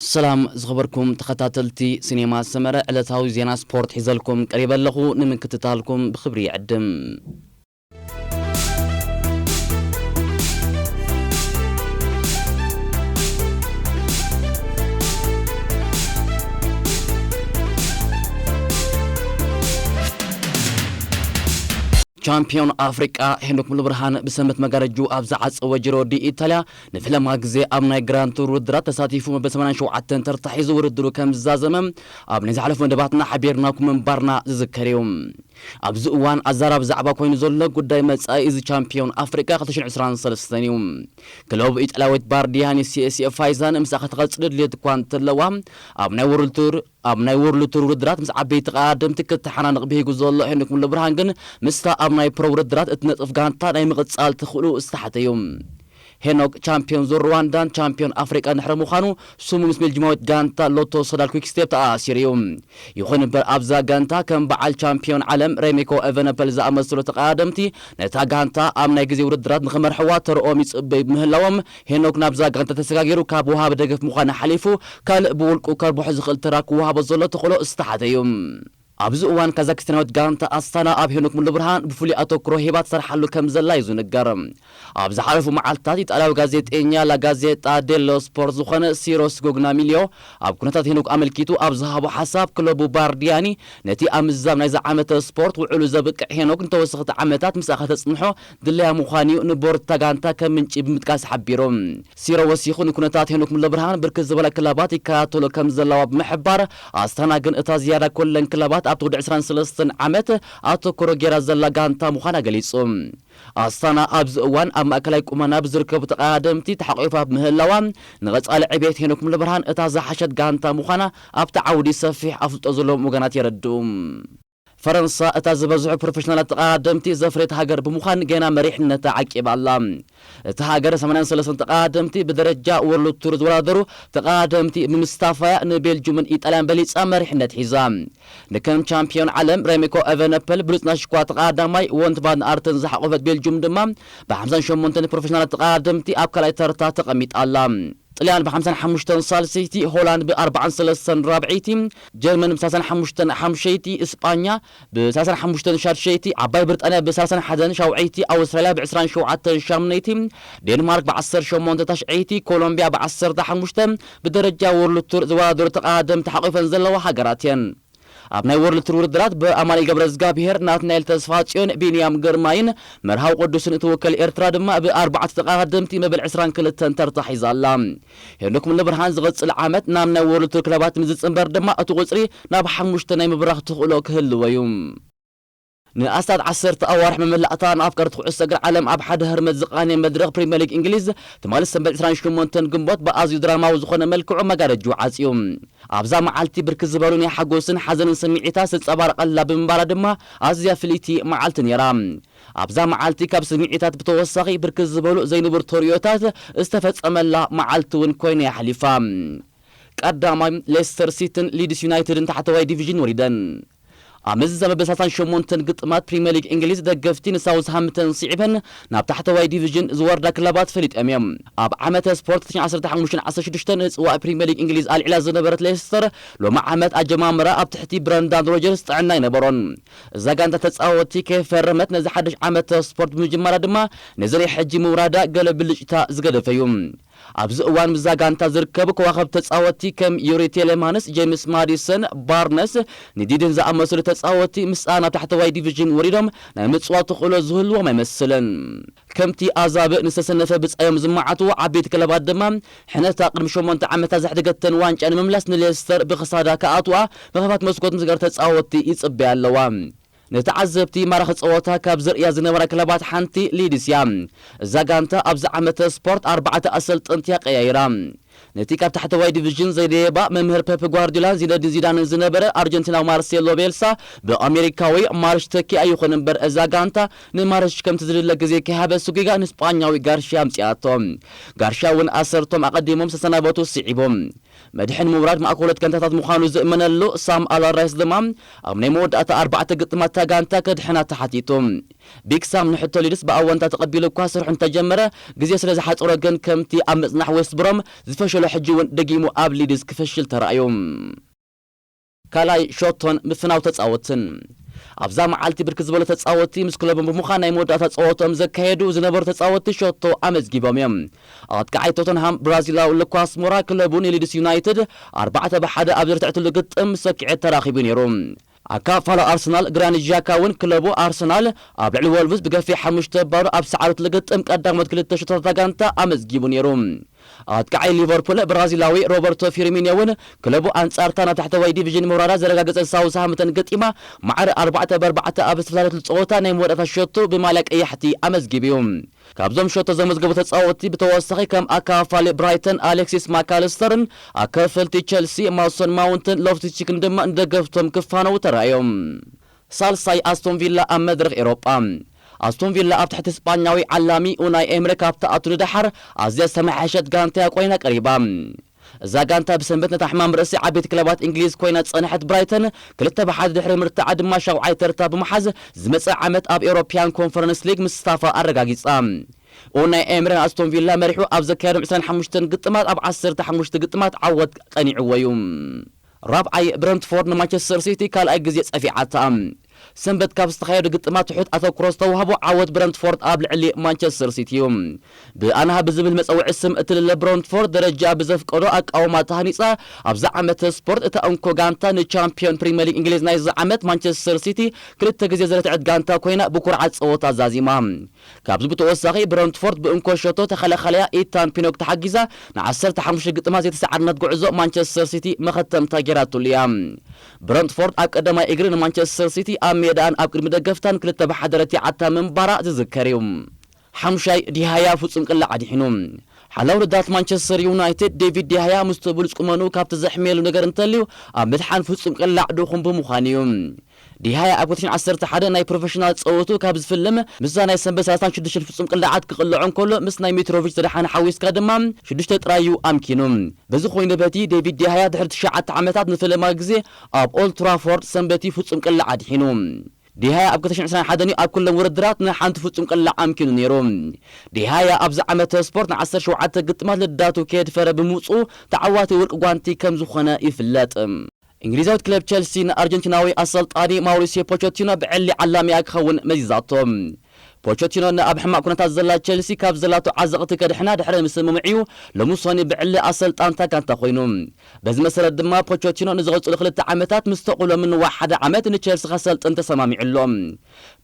ሰላም ዝኸበርኩም ተኸታተልቲ ሲኔማ ሰመረ፣ ዕለታዊ ዜና ስፖርት ሒዘልኩም ቀሪበ ኣለኹ። ንምክትታልኩም ብኽብሪ ይዕድም። ቻምፒዮን ኣፍሪቃ ሄኖክ ሙሉብርሃን ብሰንበት መጋረጅኡ ኣብ ዝዓጸወ ጂሮ ዲ ኢታልያ ንፈለማ ግዜ ኣብ ናይ ግራንድ ቱር ውድድራት ተሳቲፉ መበል ሰማንያን ሸውዓተን ተርታ ሒዙ ውድድሩ ከም ዝዛዘመ ኣብ ናይ ዝሓለፉ መደባትና ሓቢርናኩም ምንባርና ዝዝከር እዩ። ኣብዚ እዋን ኣዛራቢ ዛዕባ ኮይኑ ዘሎ ጉዳይ መጻኢ እዚ ቻምፒዮን ኣፍሪቃ ክልተ ሽሕን ዕስራን ሰለስተን እዩ። ክለብ ኢጣልያዊት ባርዲያኒ ሲኤስኤ ፋይዛን ምስኣ ክትቐጽል ድልየት እኳ እንተለዋ፣ ኣብ ናይ ወርልድ ቱር ኣብ ናይ ወርልድ ቱር ውድድራት ምስ ዓበይቲ ተቐዳደምቲ ክተሓናነቕ ብሂጉ ዘሎ ሄኖክ ሙሉብርሃን ግን ምስታ ኣብ ናይ ፕሮ ውድድራት እትነጥፍ ጋንታ ናይ ምቕጻል ተኽእሎ ዝተሓተ እዩ። ሄኖክ ቻምፒዮን ዙር ሩዋንዳን ቻምፒዮን ኣፍሪቃን ድሕሪ ምዃኑ ስሙ ምስ ቤልጂማዊት ጋንታ ሎቶ ሶዳል ኩክስቴፕ ተኣሳሲሩ እዩ። ይኹን እምበር ኣብዛ ጋንታ ከም በዓል ቻምፒዮን ዓለም ሬሚኮ ኤቨነፐል ዝኣመሰሉ ተቐዳደምቲ ነታ ጋንታ ኣብ ናይ ግዜ ውድድራት ንኽመርሕዋ ተርኦም ይጽበዩ ብምህላዎም ሄኖክ ናብዛ ጋንታ ተሰጋጊሩ ካብ ወሃቢ ደገፍ ምዃን ሓሊፉ ካልእ ብውልቁ ከርብሖ ዝኽእል ተራ ክወሃቦ ዘሎ ተኽእሎ ዝተሓተ እዩ። ኣብዚ እዋን ካዛክስታናዊት ጋንታ ኣስታና ኣብ ሄኖክ ሙሉብርሃን ብፍሉይ ኣተኩሮ ሂባ ትሰርሓሉ ከም ዘላ እዩ ዝንገር። ኣብ ዝሓለፉ መዓልትታት ኢጣልያዊ ጋዜጠኛ ላጋዜጣ ዴሎ ስፖርት ዝኾነ ሲሮስ ጎግናሚልዮ ኣብ ኩነታት ሄኖክ ኣመልኪቱ ኣብ ዝሃቦ ሓሳብ ክለቡ ባርዲያኒ ነቲ ኣብ ምዝዛም ናይዚ ዓመተ ስፖርት ውዕሉ ዘብቅዕ ሄኖክ ንተወሰኽቲ ዓመታት ምስኣ ከተጽንሖ ድለያ ምዃኑ እዩ ንቦርድ እታ ጋንታ ከም ምንጪ ብምጥቃስ ሓቢሩ። ሲሮ ወሲኹ ንኩነታት ሄኖክ ሙሉብርሃን ብርክት ዝበላ ክለባት ይከታተሎ ከም ዘለዋ ብምሕባር ኣስታና ግን እታ ዝያዳ ኮለን ክለባት ኣብቲ ወዲ ዕስራን ሰለስተን ዓመት ኣተኩሮ ጌራ ዘላ ጋንታ ምዃና ገሊጹ። ኣስታና ኣብዚ እዋን ኣብ ማእከላይ ቁመና ብዝርከቡ ተቐዳደምቲ ተሓቂፋ ብምህላዋ ንቐጻሊ ዕቤት ሄኖክ ሙሉብርሃን እታ ዝሓሸት ጋንታ ምዃና ኣብቲ ዓውዲ ሰፊሕ ኣፍልጦ ዘለዎም ወገናት የረድኡ። ፈረንሳ እታ ዝበዝሑ ፕሮፌሽናላት ተቐዳደምቲ ዘፍረየት ሃገር ብምዃን ገና መሪሕነታ ዓቂባ ኣላ። እታ ሃገር ሰማንያን ሰለስተን ተቐዳደምቲ ብደረጃ ወርልድ ቱር ዝወዳደሩ ተቐዳደምቲ ብምስታፋያ ንቤልጁምን ኢጣልያን በሊጻ መሪሕነት ሒዛ። ንከም ቻምፒዮን ዓለም ሬሚኮ ኤቨነፐል ብሉጽ ናይ ሽኳ ተቐዳዳማይ ወንት ቫን ኣርተን ዝሓቆፈት ቤልጁም ድማ ብሓምሳን ሸሞንተን ፕሮፌሽናላት ተቐዳደምቲ ኣብ ካልኣይ ተርታ ተቐሚጣ ኣላ። ጥልያን ብሓምሳን ሓሙሽተን ሳልሰይቲ፣ ሆላንድ ብኣርባዓን ሰለስተን ራብዐይቲ፣ ጀርመን ብሰላሳን ሓሙሽተን ሓምሸይቲ፣ እስጳኛ ብሰላሳን ሓሙሽተን ሻድሸይቲ፣ ዓባይ ብሪጣንያ ብሰላሳን ሓደን ሻውዐይቲ፣ ኣውስትራልያ ብዕስራን ሸውዓተን ሻምነይቲ፣ ዴንማርክ ብዓሰርተ ሸሞንተ ታሽዐይቲ፣ ኮሎምቢያ ብዓሰርተ ሓሙሽተ ብደረጃ ወርልድ ቱር ዝወዳደሩ ተቐዳደምቲ ሓቒፈን ዘለዋ ሃገራት እየን። ኣብ ናይ ወርልድ ቱር ውድድራት ብኣማኑኤል ገብረዝጋብሄር፣ ናትናኤል ተስፋጽዮን፣ ቢንያም ግርማይን መርሃዊ ቅዱስን እትውከል ኤርትራ ድማ ብኣርባዕተ ተቐዳደምቲ መበል ዕስራን ክልተን ተርታ ሒዛ ኣላ። ሄኖክ ሙሉብርሃን ዝቕጽል ዓመት ናብ ናይ ወርልድ ቱር ክለባት ምስ ዝጽንበር ድማ እቲ ቁጽሪ ናብ ሓሙሽተ ናይ ምብራኽ ተኽእሎ ክህልዎ እዩ። ንኣስታት ዓሰርተ ኣዋርሕ መመላእታ ንኣፍቀርቲ ኩዕሶ እግሪ ዓለም ኣብ ሓደ ህርመት ዝቓነየ መድረኽ ፕሪምየር ሊግ እንግሊዝ ትማሊ ሰንበት ዕስራን ሸሞንተን ግንቦት ብኣዝዩ ድራማዊ ዝኾነ መልክዑ መጋረጅኡ ዓጽዩ። ኣብዛ መዓልቲ ብርክት ዝበሉ ናይ ሓጎስን ሓዘንን ስምዒታት ዝተጸባረቐላ ብምንባራ ድማ ኣዝያ ፍልይቲ መዓልቲ ነይራ። ኣብዛ መዓልቲ ካብ ስምዒታት ብተወሳኺ ብርክት ዝበሉ ዘይንቡር ተርእዮታት ዝተፈጸመላ መዓልቲ እውን ኮይና እያ ሓሊፋ። ቀዳማይ ሌስተር ሲቲን ሊድስ ዩናይትድን ታሕተዋይ ዲቪዥን ወሪደን። ኣብ ምዝዛም መበል ሰላሳን ሸሞንተን ግጥማት ፕሪምየር ሊግ እንግሊዝ ደገፍቲ ንሳውዝሃምፕተን ስዒበን ናብ ታሕተዋይ ዲቪዥን ዝወርዳ ክለባት ፈሊጦም እዮም። ኣብ ዓመተ ስፖርት ክልተ ሽሕን ዓሰርተ ሓሙሽተን ዓሰርተ ሽዱሽተን ንጽዋዕ ፕሪምየር ሊግ እንግሊዝ ኣልዒላ ዝነበረት ሌስተር ሎሚ ዓመት ኣጀማምራ ኣብ ትሕቲ ብረንዳን ሮጀርስ ጥዕና ኣይነበሮን። እዛ ጋንታ ተጻወትቲ ከይፈረመት ነዚ ሓድሽ ዓመተ ስፖርት ብምጅማራ ድማ ነዚ ናይ ሕጂ ምውራዳ ገለ ብልጭታ ዝገደፈ እዩ። ኣብዚ እዋን ምስዛ ጋንታ ዝርከቡ ከዋኽብቲ ተጻወትቲ ከም ዩሪ ቴሌማንስ፣ ጄምስ ማዲሰን፣ ባርነስ፣ ንዲድን ዝኣመሰሉ ተጻወትቲ ምስኣ ናብ ታሕተዋይ ዲቪዥን ወሪዶም ናይ ምጽዋት ተኽእሎ ዝህልዎም ኣይመስልን። ከምቲ ኣዛብእ ንዝተሰነፈ ብጻዮም ዝመዓትዎ ዓበይቲ ክለባት ድማ ሕነታ ቅድሚ ሸሞንተ ዓመታት ዘሕደገተን ዋንጫ ንምምላስ ንሌስተር ብኽሳዳ ክኣትዋ መኽፈት መስኮት ምስጋር ተጻወትቲ ይጽበያ ኣለዋ። ንተዓዘብቲ ማራኺ ጸወታ ካብ ዘርእያ ዝነበራ ክለባት ሓንቲ ሊድስ እያ። እዛ ጋንታ ኣብዚ ዓመተ ስፖርት ኣርባዕተ ኣሰልጠንቲ እያ ቀያይራ። ነቲ ካብ ታሕተዋይ ዲቪዥን ዘይደየባ መምህር ፔፕ ጓርዲዮላን ዚነዲን ዚዳንን ዝነበረ ኣርጀንቲናዊ ማርሴሎ ቤልሳ ብኣሜሪካዊ ማርሽ ተኪኣ። ይኹን እምበር እዛ ጋንታ ንማርሽ ከምቲ ዝድለ ግዜ ከይሃበ ስጒጋ ንስጳኛዊ ጋርሽያ ኣምጺኣቶ። ጋርሽያ እውን ኣሰርቶም ኣቐዲሞም ዝተሰናበቱ ስዒቡ። መድሕን ምውራድ ማእከሎት ጋንታታት ምዃኑ ዝእመነሉ ሳም ኣላራይስ ድማ ኣብ ናይ መወዳእታ ኣርባዕተ ግጥማት እታ ጋንታ ከድሕና ተሓቲቱ። ቢግ ሳም ንሕቶ ሊድስ ብኣወንታ ተቐቢሉ እኳ ስርሑ እንተጀመረ፣ ግዜ ስለ ዝሓጸሮ ግን ከምቲ ኣብ ምጽናሕ ዌስት ብሮም ዝፈ ሸሎ ሕጂ እውን ደጊሙ ኣብ ሊድስ ክፈሽል ተራእዩ። ካልኣይ ሸቶን ምፍናው ተጻወትን። ኣብዛ መዓልቲ ብርክት ዝበሉ ተጻወቲ ምስ ክለቦም ብምዃን ናይ መወዳእታ ጸወቶም ዘካየዱ ዝነበሩ ተጻወቲ ሸቶ ኣመዝጊቦም እዮም። ኣጥቃዓይ ቶተንሃም ብራዚላዊ ሉካስ ሞራ ክለቡ ንሊድስ ዩናይትድ ኣርባዕተ ብ ሓደ ኣብ ዘርትዐትሉ ግጥም ምስ ሰኪዐት ተራኺቡ ነይሩ። ኣካፋላ ኣርሰናል ግራኒት ዣካ እውን ክለቡ ኣርሰናል ኣብ ልዕሊ ወልቭስ ብገፊሕ ሓሙሽተ ባዶ ኣብ ሰዓረትሉ ግጥም ቀዳሞት ክልተ ሸቶታት ጋንታ ኣመዝጊቡ ነይሩ። ኣጥቃዓይ ሊቨርፑል ብራዚላዊ ሮበርቶ ፊርሚኒዮ እውን ክለቡ ኣንጻርታ ናብ ታሕተዋይ ዲቪዥን ምውራዳ ዘረጋገጸ ሳውዝሃምፕተን ገጢማ ማዕረ ኣርባዕተ ብ ኣርባዕተ ኣብ ዝተፈላለየትሉ ጸወታ ናይ መወዳእታ ሸቶ ብማልያ ቀያሕቲ ኣመዝጊቡ እዩ። ካብዞም ሸቶ ዘመዝገቡ ተጻወትቲ ብተወሳኺ ከም ኣካፋሊ ብራይተን ኣሌክሲስ ማካልስተርን ኣከፈልቲ ቸልሲ ማሶን ማውንትን ሎፍቲስ ቺክን ድማ ንደገፍቶም ክፋነዉ ተራእዮም። ሳልሳይ ኣስቶን ቪላ ኣብ መድረኽ ኤውሮጳ። ኣስቶን ቪላ ኣብ ትሕቲ ስጳኛዊ ዓላሚ ኡናይ ኤምሪ ካብ ትኣቱ ንደሓር ኣዝያ ዝተመሓየሸት ጋንታ እያ ኮይና ቀሪባ። እዛ ጋንታ ብሰንበት ነታ ሕማም ርእሲ ዓበይቲ ክለባት እንግሊዝ ኮይና ዝጸንሐት ብራይተን ክልተ ብ ሓደ ድሕሪ ምርታዓ ድማ ሻውዓይ ተርታ ብምሓዝ ዝመጽእ ዓመት ኣብ ኤውሮፕያን ኮንፈረንስ ሊግ ምስታፋ ኣረጋጊጻ። ኡናይ ኤምሪ ንኣስቶን ቪላ መሪሑ ኣብ ዘካየዶም ዕስራን ሓሙሽተን ግጥማት ኣብ ዓሰርተ ሓሙሽተ ግጥማት ዓወት ቀኒዕዎ እዩ። ራብዓይ ብረንትፎርድ ንማንቸስተር ሲቲ ካልኣይ ግዜ ጸፊዓታ። ሰንበት ካብ ዝተኻየዱ ግጥማት ትሑት ኣተኩሮ ዝተዋህቦ ዓወት ብረንትፎርድ ኣብ ልዕሊ ማንቸስተር ሲቲ እዩ። ብኣንሃ ብዝብል መጸውዒ ስም እትልለ ብረንትፎርድ ደረጃ ብዘፍቀዶ ኣቃውማ ተሃኒጻ ኣብዛ ዓመተ ስፖርት እታ እንኮ ጋንታ ንቻምፒዮን ፕሪምየር ሊግ እንግሊዝ ናይዚ ዓመት ማንቸስተር ሲቲ ክልተ ግዜ ዘረትዐት ጋንታ ኮይና ብኩርዓት ጸወታ ዛዚማ። ካብዚ ብተወሳኺ ብረንትፎርድ ብእንኮ ሸቶ ተኸላኻሊያ ኢታን ፒኖክ ተሓጊዛ ንዓሰርተ ሓሙሽተ ግጥማት ዘይተሰዓርነት ጉዕዞ ማንቸስተር ሲቲ መኸተምታ ጌራትሉ እያ። ብረንትፎርድ ኣብ ቀዳማይ እግሪ ንማንቸስተር ሲቲ ኣብ ሜዳኣን ኣብ ቅድሚ ደገፍታን ክልተ ብ ሓደ ረቲዓታ ምንባራ ዝዝከር እዩ። ሓሙሻይ ዲሃያ ፍጹም ቅላዕ ኣድሒኑ። ሓላው ረዳት ማንቸስተር ዩናይትድ ዴቪድ ዲሃያ ምስቲ ብሉጽ ቁመኑ ካብቲ ዘሕምየሉ ነገር እንተልዩ ኣብ ምድሓን ፍጹም ቅላዕ ድኹም ብምዃኑ እዩ። ዲሃያ ኣብ ክልተ ሽሕን ዓሰርተ ሓደ ናይ ፕሮፌሽናል ጸወቱ ካብ ዝፍልም ምስዛ ናይ ሰንበት ሰላሳን ሽዱሽተን ፍጹም ቅላዓት ክቕልዖ እንከሎ ምስ ናይ ሚትሮቪች ዝደሓነ ሓዊስካ ድማ ሽዱሽተ ጥራይ እዩ ኣምኪኑ። በዚ ኮይኑ በቲ ዴቪድ ዲሃያ ድሕሪ ትሽዓተ ዓመታት ንፈለማ ግዜ ኣብ ኦልድ ትራፎርድ ሰንበቲ ፍጹም ቅላዕ ኣድሒኑ። ዲሃያ ኣብ ክልተ ሽሕን ዕስራን ሓደን እዩ ኣብ ኩሎም ውድድራት ንሓንቲ ፍጹም ቅላዕ ኣምኪኑ ነይሩ። ዲሃያ ኣብዚ ዓመተ ስፖርት ንዓሰርተ ሸውዓተ ግጥማት ልዳቱ ከየድፈረ ብምውጽኡ ተዓዋቲ ወርቂ ጓንቲ ከም ዝኾነ ይፍለጥ። እንግሊዛዊት ክለብ ቸልሲ ንኣርጀንቲናዊ ኣሰልጣኒ ማውሪሲዮ ፖቸቲኖ ብዕሊ ዓላሚኣ ክኸውን መዚዛቶ። ፖቸቲኖ ንኣብ ሕማቕ ኩነታት ዘላ ቸልሲ ካብ ዘላቶ ዓዘቕቲ ከድሕና ድሕሪ ምስምምዕ እዩ ሎሚ ሰኒ ብዕሊ ኣሰልጣንታ ጋንታ ኮይኑ። በዚ መሰረት ድማ ፖቸቲኖ ንዝቐጽሉ ክልተ ዓመታት ምስ ተቑሎ ምንዋሕ ሓደ ዓመት ንቸልሲ ከሰልጥን ተሰማሚዑ ኣሎ።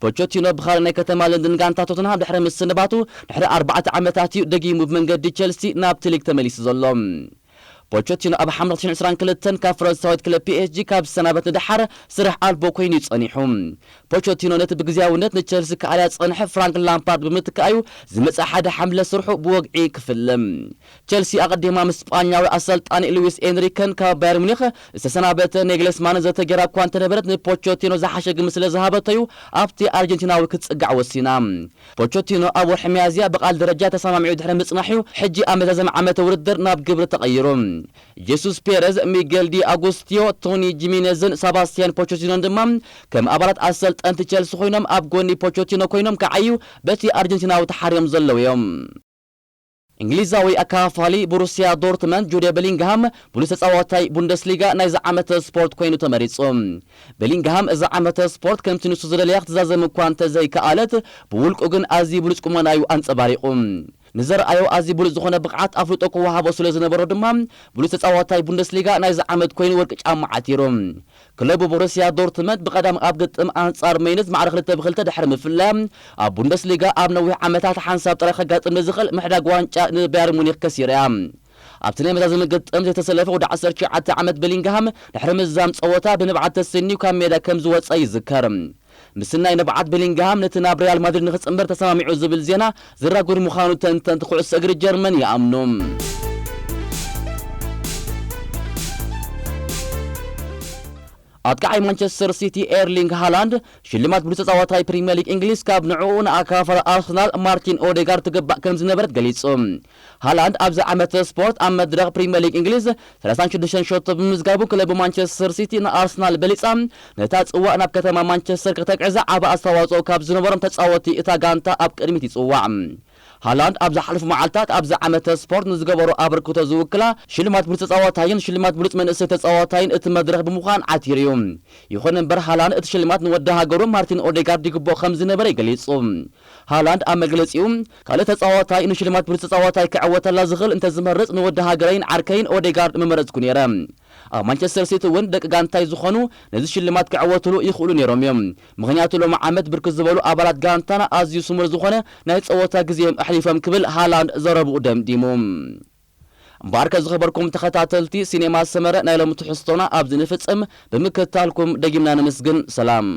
ፖቸቲኖ ብኻልእ ናይ ከተማ ለንደን ጋንታ ቶተንሃም ድሕሪ ምስንባቱ ድሕሪ ኣርባዕተ ዓመታት እዩ ደጊሙ ብመንገዲ ቸልሲ ናብቲ ሊግ ተመሊሱ ዘሎ። ፖቸቲኖ ኣብ ሓምለ ክልተ ሽሕን ዕስራን ክልተን ካብ ፈረንሳዊት ክለብ ፒ ኤስ ጂ ካብ ዝሰናበት ንደሓር ስራሕ ኣልቦ ኮይኑ እዩ ጸኒሑ። ፖቸቲኖ ነቲ ብግዝያውነት ንቸልሲ ክኣልያ ዝጸንሐ ፍራንክ ላምፓርድ ብምትካእ እዩ ዝመጽእ ሓደ ሓምለ ስርሑ ብወግዒ ክፍልም። ቸልሲ ኣቐዲማ ምስ ስጳኛዊ ኣሰልጣኒ ሉዊስ ኤንሪከን ካብ ባየር ሙኒክ ዝተሰናበተ ኔግለስማን ዘተ ጌራ እኳ እንተነበረት ንፖቸቲኖ ዝሓሸ ግምት ስለ ዝሃበቶ እዩ ኣብቲ ኣርጀንቲናዊ ክትጽጋዕ ወሲና። ፖቸቲኖ ኣብ ወርሒ ሚያዝያ ብቓል ደረጃ ተሰማሚዑ ድሕሪ ምጽናሕ እዩ ሕጂ ኣብ መዛዘሚ ዓመተ ውድድር ናብ ግብሪ ተቐይሩ። ጄሱስ ፔረዝ፣ ሚጌል ዲ ኣጉስቲዮ፣ ቶኒ ጂሚኔዝን ሰባስቲያን ፖቸቲኖን ድማ ከም ኣባላት ኣሰልጠንቲ ቸልሲ ኮይኖም ኣብ ጎኒ ፖቸቲኖ ኮይኖም ክዓዩ በቲ ኣርጀንቲናዊ ተሓርዮም ዘለዉ እዮም። እንግሊዛዊ ኣካፋሊ ቦሩስያ ዶርትመንድ ጁደ ቤሊንግሃም ብሉጽ ተጻዋታይ ቡንደስሊጋ ናይዚ ዓመት ስፖርት ኮይኑ ተመሪጹ። ቤሊንግሃም እዚ ዓመት ስፖርት ከምቲ ንሱ ዝደለያ ክትዛዘም እኳ እንተዘይከኣለት፣ ብውልቁ ግን ኣዝዩ ብሉጽ ቁመና'ዩ ኣንጸባሪቑ። ንዘርኣዮ ኣዝዩ ብሉጽ ዝኾነ ብቕዓት ኣፍልጦ ክወሃቦ ስለ ዝነበሮ ድማ ብሉጽ ተጻዋታይ ቡንደስሊጋ ናይዚ ዓመት ኮይኑ ወርቂ ጫማ ዓቲሩ። ክለቡ ቦሩስያ ዶርትመንድ ብቐዳም ኣብ ግጥም ኣንጻር ሜይንዝ ማዕረ ክልተ ብ ክልተ ድሕሪ ምፍላያ፣ ኣብ ቡንደስሊጋ ኣብ ነዊሕ ዓመታት ሓንሳብ ጥራይ ከጋጥም ንዝኽእል ምሕዳግ ዋንጫ ንባየር ሙኒክ ከሲራ እያ። ኣብቲ ናይ መዛዘሚ ግጥም ዘይተሰለፈ ወዲ ዓሰርተ ትሽዓተ ዓመት ቤሊንግሃም ድሕሪ ምዛም ጸወታ ብንብዓት ተሰንዩ ካብ ሜዳ ከም ዝወጸ ይዝከር። ምስናይ ንብዓት ቤሊንግሃም ነቲ ናብ ሪያል ማድሪድ ንኽጽንበር ተሰማሚዑ ዝብል ዜና ዝራጉድ ምዃኑ ተንተንቲ ኩዕሶ እግሪ ጀርመን ይኣምኑ። ኣጥቃዓይ ማንቸስተር ሲቲ ኤርሊንግ ሃላንድ ሽልማት ብሉጽ ተጻዋታይ ፕሪምየር ሊግ እንግሊዝ ካብ ንዕኡ ንኣካፋል ኣርሰናል ማርቲን ኦዴጋርድ ትግባእ ከም ዝነበረት ገሊጹ። ሃላንድ ኣብዚ ዓመተ ስፖርት ኣብ መድረኽ ፕሪምየር ሊግ እንግሊዝ ሰላሳን ሽዱሽተን ሸቶ ብምምዝጋቡ ክለቡ ማንቸስተር ሲቲ ንኣርሰናል በሊጻ ነታ ጽዋእ ናብ ከተማ ማንቸስተር ከተግዕዛ ዓቢ ኣስተዋጽኦ ካብ ዝነበሮም ተጻወቲ እታ ጋንታ ኣብ ቅድሚት ይጽዋዕ። ሃላንድ ኣብ ዝሓለፉ መዓልታት ኣብዚ ዓመተ ስፖርት ንዝገበሮ ኣበርክቶ ዝውክላ ሽልማት ብሉጽ ተጻዋታይን ሽልማት ብሉጽ መንእሰይ ተጻዋታይን እቲ መድረኽ ብምዃን ዓቲሩ እዩ። ይኹን እምበር ሃላንድ እቲ ሽልማት ንወዲ ሃገሩ ማርቲን ኦዴጋርድ ይግብኦ ከም ዝነበረ ገሊጹ። ሃላንድ ኣብ መግለጺኡ ካልእ ተጻዋታይ ንሽልማት ብሉጽ ተጻዋታይ ክዕወተላ ዝኽእል እንተዝመርጽ ንወዲ ሃገረይን ዓርከይን ኦዴጋርድ ምመረጽኩ ነይረ። ኣብ ማንቸስተር ሲቲ እውን ደቂ ጋንታይ ዝኾኑ ነዚ ሽልማት ክዕወትሉ ይኽእሉ ነይሮም እዮም። ምኽንያቱ ሎሚ ዓመት ብርክት ዝበሉ ኣባላት ጋንታና ኣዝዩ ስሙር ዝኾነ ናይ ጸወታ ግዜ እዮም ኣሕሊፎም ክብል ሃላንድ ዘረብኡ ደምዲሙ። እምበኣርከ ዝኸበርኩም ተኸታተልቲ ሲኔማ ሰመረ ናይ ሎሚ ትሕዝቶና ኣብዚ ንፍጽም ብምክትታልኩም ደጊምና ነመስግን። ሰላም።